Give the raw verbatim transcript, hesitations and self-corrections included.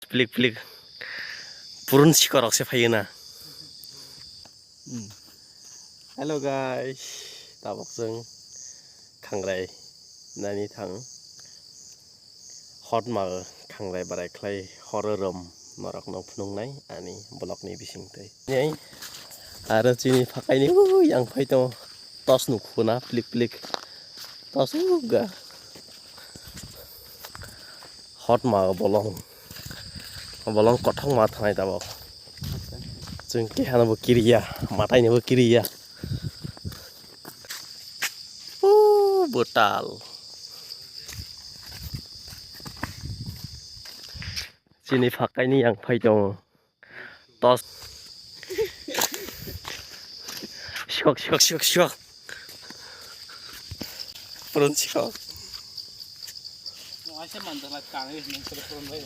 Plik plik. Purun sikorok se phaio na. Hmm. Hello guys, tabok chwng khangrai nani thang. Hot ma khangrai barai khlai horo rom norok no phunuknai ani vlog ni bising twi. Nei aro chini phakai ni ui yang phai tongo. Tos nuk phuna plik plik. Tos uga. Hot ma bolong. Bolong kothok ma thanai tabok. Chwng keha no bo kiriya, matai no bo kiriya. O botal. Chini phakai ni yang phai tongo. Tos. Siok, siok, siok, siok. Purun siok. Waisa manjala kang, ini sila purun bai.